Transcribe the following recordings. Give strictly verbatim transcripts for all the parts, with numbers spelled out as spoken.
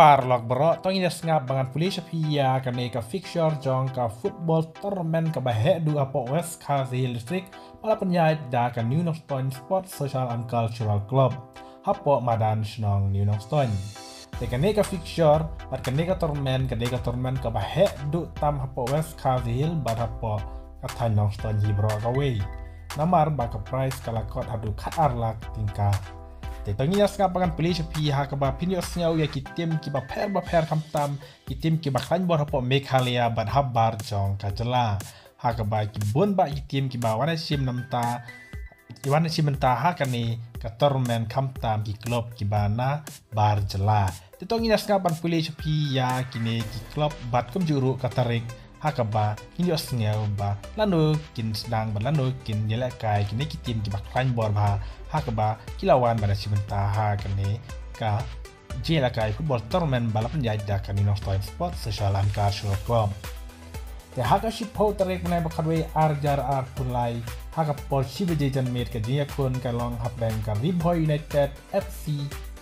Paralok baroh, to ngin ïa sngap ba ngan pule sha phi ïa kane ka fixture jong ka football tournament kaba heh duh hapoh West Khasi Hills District, ba la pynïaid da ka New Nongstoiñ Sports Social and Cultural Club hapoh madan shnong New Nongstoiñ. Te kane ka fixture bad kane ka tournament, kane ka tournament kaba heh duh tam hapoh West Khasi Hills bad hapoh ka thaiñ Nongstoiñ hi baroh kawei. Namar ba ka prize ka la kot haduh khatar lak tyngka. Te to ngin ïa sngap ba ngan pule sha phi ha kaba phin ïohsngew ïa ki team kiba pher ba pher, khamtam ki team kiba khlaiñ bor hapoh Meghalaya bad habar jong ka jylla. Ha kaba ki bun bah ki team kiba wan shim namta, ki wan shim bynta ha kane ka tournament, khamtam ki club kiba na bar jylla. Te to ngin ïa sngap ban pule sha phi ïa kine ki club bad kumjuh ruh ka tarik ha kaba ngin ïohsngew ba lano kin sdang bad lano kin ïalehkai kine ki team kiba khlaiñ bor bha ha kaba ki la wan ban shim bynta ha kane ka jingïalehkai football tournament ba la pynïaid da ka New Nongstoiñ Sports Social and Cultural Club. Te ha ka shiphew tarik bnai ba khatwei, ar hajar arphew lai, ha ka por shi baje janmiet, ka jingïakhun ka long hapdeng ka Ri Bhoi United F C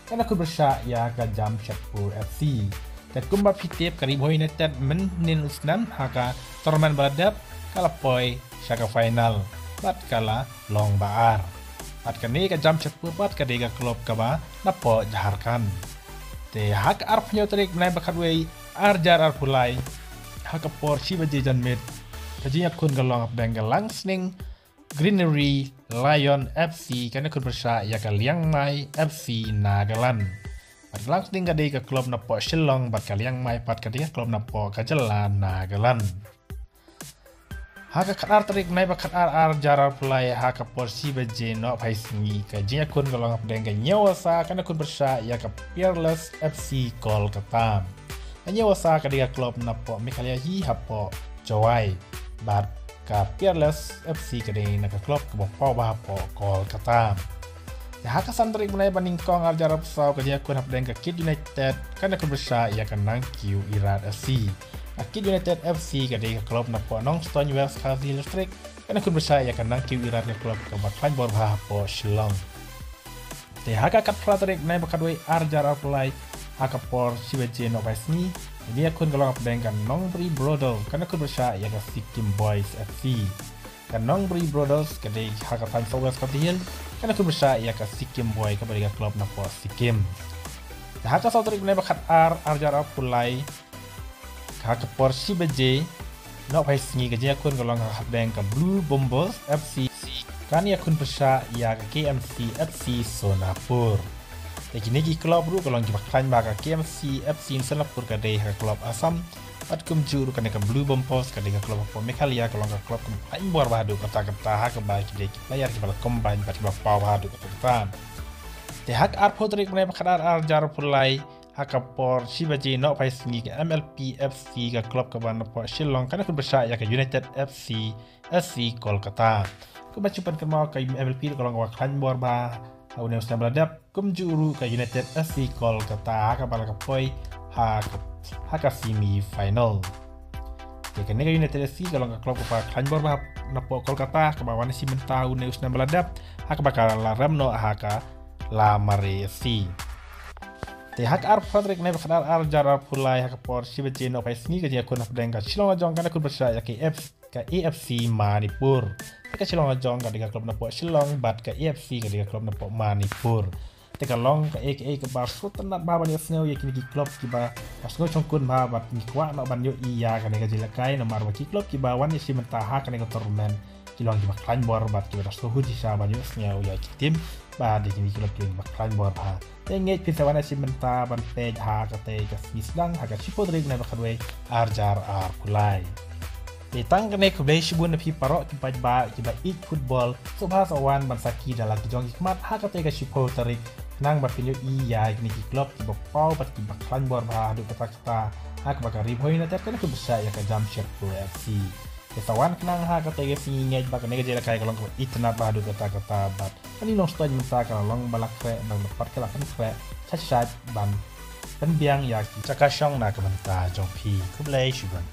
kan ïakhun pyrshah ïa ka Jamshedpur F C. Te kumba phi tip, ka Ri Bhoi United mynhynnin u snem ha ka tournament ba la dep ka la poi sha ka final bad ka la long ba ar. Bad kane ka Jamshedpur pat ka dei ka club kaba napoh Jharkhand. Te ha ka arphew hynñiew tarik bnai ba khatwei, ar hajar arphew lai, ha ka por shi baje janmiet, ka jingïakhun ka long hapdeng ka Langsning Greenery Lion F C kan ïakhun pyrshah ïa ka Liangmai F C Nagaland. Bad ka Langsning ka dei ka club napoh Shillong bad ka Liangmai pat ka dei ka club napoh ka jylla Nagaland. Ha ka khatar tarik bnai ba khatar, ar hajar arphew lai, ha ka por shi baje nohphai sngi, ka jingïakhun ka long hapdeng ka Nyawasa kan ïakhun pyrshah ïa ka Peerless F C Kolkata. Ka Nyawasa ka dei ka club napoh Meghalaya hi hapoh Jowai bad ka Peerless F C ka dei na ka club kaba paw bha hapoh Kolkata. Te ha ka san tarik bnai ba nyngkong, ar hajar arphew saw, ka jingïakhun hapdeng ka KIT United kan ïakhun pyrshah ïa ka Nangkiew Irat F C. Ka KIT United F C ka dei ka club napoh Nongstoiñ, West Khasi Hills District, kan ïakhun pyrshah ïa ka Nangkiew Irat, ka club kaba khlaiñ bor bha hapoh Shillong. Te ha ka khatphra tarik bnai ba khatwei, ar hajar arphew lai, ha ka por shi baje nohphai sngi, ka jingïakhun ka long hapdeng ka Nongbri Brothers kan ïakhun pyrshah ïa ka Sikkim Boys F C. Ka Nongbri Brothers ka dei ha ka thaiñ South West Khasi Hills, kan ïakhun pyrshah ïa ka Sikkim Boy kaba dei ka club napoh Sikkim. Te ha ka saw tarik bnai ba khatar, ar hajar arphew lai, ha ka por shi baje nohphai sngi, ka jingïakhun ka long hapdeng ka Blue Bombers F C kan ïakhun pyrshah ïa ka K M C F C Sonapur. Te kine ki club ruh ka long kiba khlaiñ bha, ka K M C F C Sonapur ka dei ha ka club Assam. Bad kumjuh ruh kane ka Blue Bombers ka dei ka club hapoh Meghalaya, ka long ka club kaba khlaiñ bor bha haduh katta katta, ha kaba ki dei ki player kiba la combine bad kiba paw bha haduh katta katta. Te ha ka arphew tarik bnai ba khatar, ar hajar arphew lai, ha ka por shi baje nohphai sngi, ka M L P F C, ka club kaba napoh Shillong, kan ïakhun pyrshah ïa ka United F C S C Kolkata. Kumba shu pynkynmaw, ka M L P ka long kaba khlaiñ bor bha ha une u snem ba la dep, kumjuh ruh ka United S C Kolkata ha kaba la ka poi ha ka, ha ka semi final. Te kane ka United S C ka long ka club kaba khlaiñ bor bha napoh Kolkata kaba wan shim bynta ha une u snem ba la dep ha kaba ka la rem noh ha ka Lamare S C. Te ha ka arphew tarik bnai ba khatar, ar hajar arphew lai, ha ka por shi baje nohphai sngi, ka jingïakhun hapdeng ka Shillong Lajong kan ïakhun pyrshah ïa ka F ka A F C Manipur. Te ka Shillong Lajong ka dei ka club napoh Shillong bad ka A F C ka dei ka club napoh Manipur. Te ka long ka, eh, ka, eh, kaba sngewtynnat bha ban ïohsngew ïa kine ki club kiba, ba sngewshongkun bha bad ngi kwah noh ban ïohi ïa kane ka jingïalehkai, namar ba ki club kiba wan ïashim bynta ha kane ka tournament ki long kiba khlaiñ bor bad kiba da sngewhun shisha ban ïohsngew ïa ki team bad ïa kine ki club ki long kiba khlaiñ bor bha. Te ngeit phin sa wan ïashim bynta ban peit ha katei ka sngi sdang, ha ka shiphew tarik bnai ba khatwei, ar hajar arphew lai. Te tang kane, khublei shibun na phi baroh ki paidbah kiba ïeit football. Sngewbha sa wan ban sakhi da la ki jong ki khmat ha katei ka shiphew tarik, khnang ba phin ïohi ïa kine ki club kiba paw bad kiba khlaiñ bor bha haduh katta katta, ha kaba ka Ri Bhoi United kan ïakhun pyrshah ïa ka Jamshedpur F C. Te sa wan khnang ha katei ka sngi, ngeit ba kane ka jingïalehkai ka long kaba itynnat bha haduh katta katta bad ka New Nongstoiñ mynta ka la long ba la khreh, bad ka la pynkhreh shait shait ban pynbiang ïa ki jaka shong na ka bynta jong phi. Khublei shibun.